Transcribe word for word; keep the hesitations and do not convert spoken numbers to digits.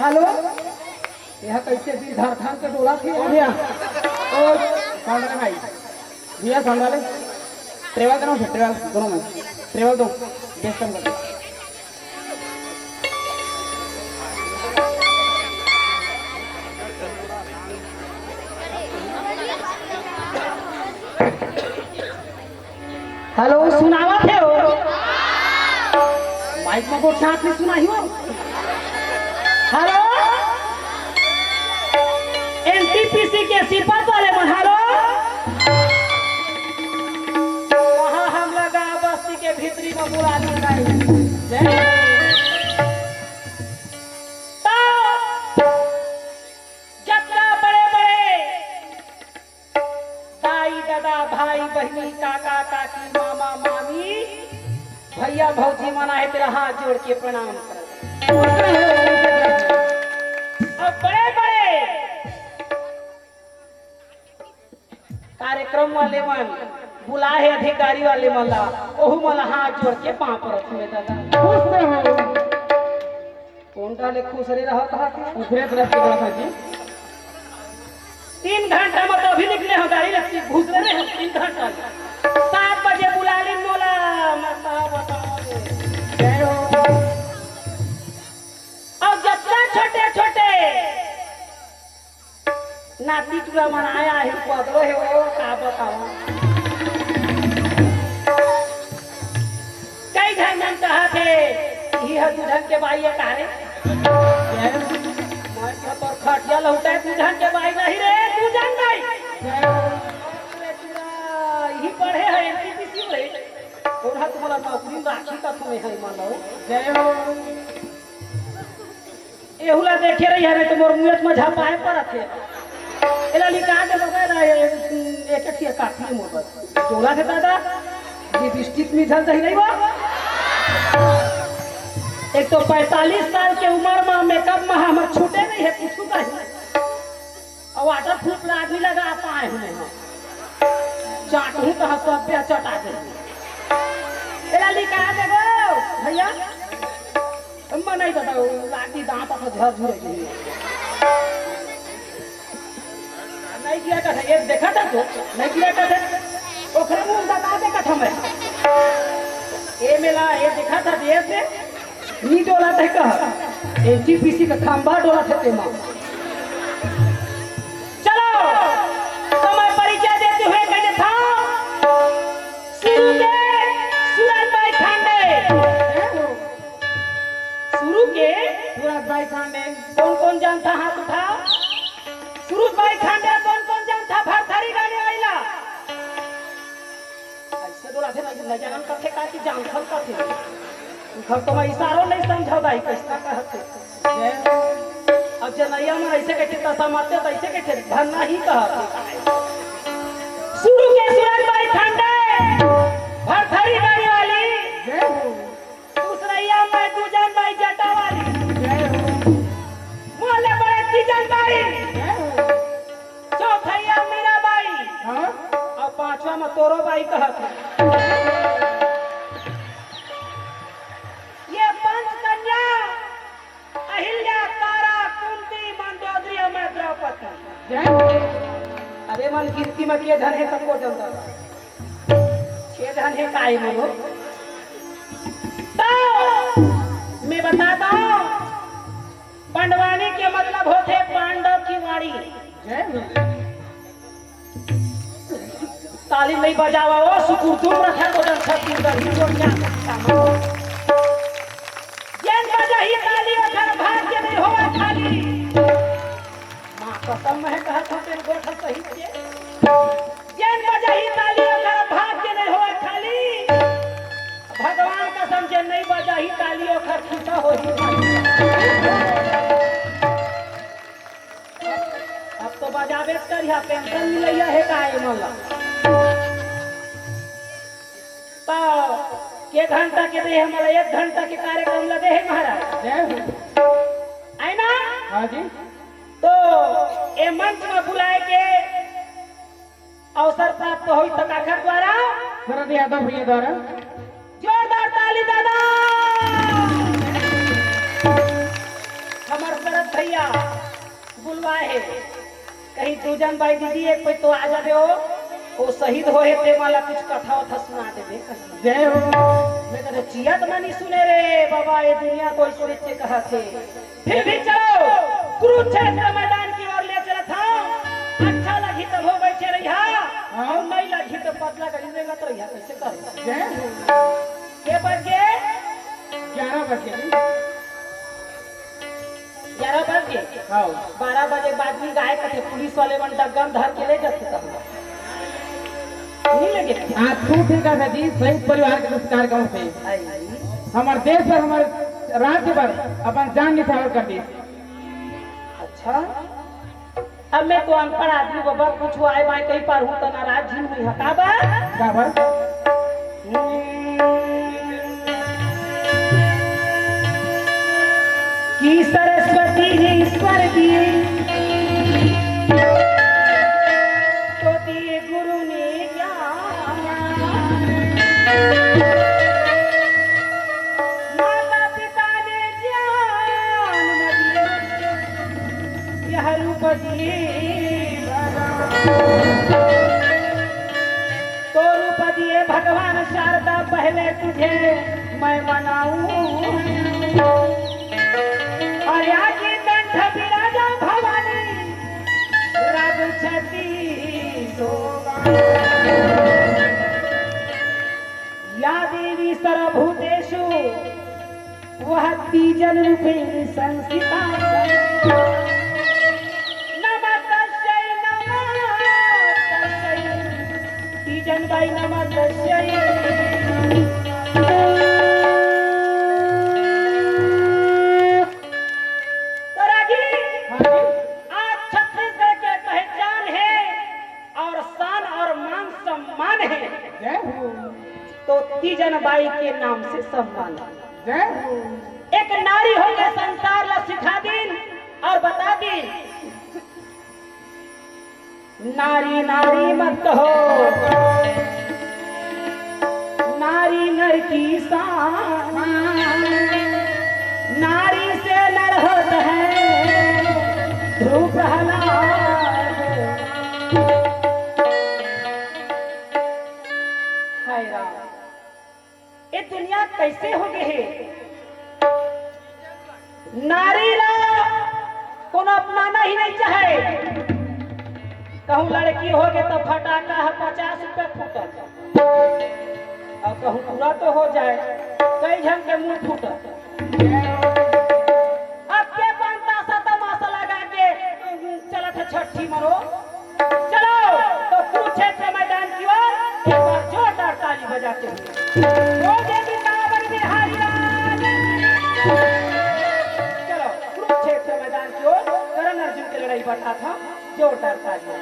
Hello, यह कैसे दिल धड़कन के डोला थी? भैया, ओ, कौन रहा भाई? भैया, कौन रहा? ट्रेवल करो, ट्रेवल, दोनों में। ट्रेवल दो, बेस कम कर दो। हेलो, सुनावत हे हो? माइक में गोठ साथ में सुनाई हो? हेलो, एनटीपीसी के सिपत वाले मन, हेलो। कहाँ हम लगा बस्ती के भीतरी में बुला दी गई। जय हो। तो जतना बड़े बड़े दाई, ददा, भाई, बहिनी, काका, काकी, मामा, मामी, भैया, भौजी मन आहे, तेला हाथ जोड़ के प्रणाम करत। अउ बड़े-बड़े कार्यक्रम वाले मन बुलाए हे अधिकारी वाले मन ला, ओहू मन ला हाथ जोड़ के पाँव परत हवे ददा। खुश रहो। कोन डाले खुश रे रहत हा के? उखरे तरफ के बात है जी। तीन घंटा में तो अभी निकले हो, गाड़ी लगती घुस रहे हो तीन घंटा में। सात बजे बुला ली मोला, मैं कहा बताओ रे। जय हो। और जतना छोटे छोटे नाती टूरा मन आया है, पदरो है वो, का बताओ। कई झन मन कहा थे, "इही ह दू झन के बाई है का रे?" मैं कहा, "तोर खटिया लहुटा है, दू झन के बाई नहीं रे, दू झन बाई।" अरे टूरा, इही पढ़े है एनटीपीसी में। ओढ़ा तुम्हारा नौकरी में राखी का तुम्हें है, मान लो। जय हो। एहू ला देखे रही हरे तो मोर मुयत में झपाए परत हे। एला निकाल दे बगैर ना, ए-, एक एक ठिया काफी है मोर बर। डोला थे दादा, ये बिस्टिक में झल दही नहीं बा। एक तो पैंतालीस साल के उम्र में मेकअप में हमर छूटे नहीं है, कुछ नहीं। और वाटर प्रूफ ला आदमी लगा पाए हुए हैं। चाटहूँ तो सब पे चटा दे। एला निकाल दे गो, भैया। अम्मा नहीं तो लागी दांत पर झर झुरे गई। नहीं किया था, ये देखा था तो, नहीं किया था। ओकरे मुंह बता दे कथा में। ए मेला, ये देखा था, ये से नी डोला थे कह, एनटीपीसी का खंभा डोला थे तेमा। चलो, समय परिचय देते हुए कह देता हूँ, शुरू के सूरज भाई खांडे। शुरू के सूरज भाई खांडे। कौन कौन जानता, हाथ उठाओ। सूरज भाई खांडे, कौन कौन जानता भरथरी गाने वाला? ऐसे डोला थे, नहीं, नहीं जानन करथे का कि जानथन करथे। घर तो मैं इशारो नहीं समझा दाई, कैसा कहते। जय हो। अब जनैया में ऐसे कहते, तसा मारते तो ऐसे कहते, धन नहीं कहते। शुरू के सूरज भाई खांडे, भरथरी गाड़ी वाली। जय हो। दूसरैया में दूजन बाई जटा वाली। जय हो। मोले बड़े तीजन बाई। जय हो। चौथैया मीरा बाई। हाँ? और पांचवा में तोरो बाई कहत है। ये पंच कन्या अहिल्या, तारा, कुंती, मंदोदरी और मैं द्रौपदी। जय हो। अरे मन गिनती में के धन है सबको जनता। छह धन है काई मनो। तो मैं बता दूं, पंडवानी के मतलब होथे पांडव की वाणी। जय हो। ताली नहीं बजावा ओ सुकुर, तुम रखा को जन छत्तीसगढ़ की चोटियां। जेन बजाही ताली ओकर भाग्य नहीं होवे खाली। माँ कसम मैं कहत हूँ तेरे गोठा सहित के। जेन बजाही ताली ओकर भाग्य नहीं होवे खाली। भगवान कसम जेन नहीं बजाही ताली ओकर खुशा होही खाली। अब तो बजाबे करिहा, पेंशन मिलैया है का ए मन ला? तो के घंटा के दे हमला, एक घंटा के कार्यक्रम ला दे है महाराज। जय हो। है ना? हाँ जी। तो ए मंच में बुलाए के अवसर प्राप्त होई तो काखर द्वारा? शरद यादव भैया द्वारा। जोरदार ताली दादा। हमर शरद क्या बुलवाए हे? कहीं दू झन बाई दीदी एक पइत तो आ जाबे हो, वो शहीद होए हे, ते मन ला कुछ कथा वथा सुना देबे। जय हो। मैं कथे, "जियत मन ही सुने रे बाबा, ये दुनिया तो अइसने कहाथे।" फिर भी चलो, कुरुक्षेत्र मैदान की ओर ले चलत हँव। अच्छा लगही तभो बइठे रहिहा, हाँ। अउ नइ लगही त पतला करी रेंगत रहिहा, कइसे कर? जय हो। के बज गे? ग्यारह बज गे। ग्यारह बज गे। हाँ। बारह बजे बाद में गाय कथे, पुलिस वाले मन डग्गा में धर के ले जाथे तब। नहीं लगे थे? आज तू ठीक है जी, शहीद परिवार के संस्कार गाँव से। आई। हमर देश बर, हमर राज्य बर अपन जान निछावर कर दिस। अच्छा, अब मैं तो अनपढ़ आदमी बाबा, कुछ आय बाय कहीं पर हूँ त नाराज झिन हुई ह का बा? का बा? कि सरस्वती ने स्वर दिए, तो दिए गुरु ने ज्ञान। माता पिता ने ज्ञान न दिए, यह रूप दिए वरदान। तो रूप दिए भगवान शारदा, पहले तुझे मैं मनाऊं। और आगे कंठ विराजा भवानी, रक्षति शोभा। या देवी सर्वभूतेषु, वह तीजन रूपेण संस्थिता। नमः तस्यै, नमः तस्यै, तीजन बाई नमः तस्यै। तो रागी, हाँ जी। आज छत्तीसगढ़ के पहचान है और शान और मान सम्मान है। जय हो। तो तीजन बाई के नाम से सम्मान है। जय हो। एक नारी होके संसार ला सिखा दिन और बता दिन, नारी नारी मत हो, नारी नर की शान, नारी से नर होत है ध्रुव प्रहलाद। हाय राम, ये दुनिया कैसे हो गए हे? नारी ला कोनो अपनाना ही नहीं चाहे। कहूँ लड़की हो गए तो फटाका है पचास रुपए फूटत, और कहूँ पूरा तो हो जाए, कई झन के मुंह फूटत। अब के बनता सा तमाशा लगा के चलत है छठी मरो। चलो, तो कुरुक्षेत्र मैदान की ओर एक बार जोरदार ताली बजाते हुए। बोल दे वृंदावन बिहारी लाल की। चलो, कुरुक्षेत्र मैदान की ओर करण अर्जुन की लड़ाई बता था, जोरदार तालियां।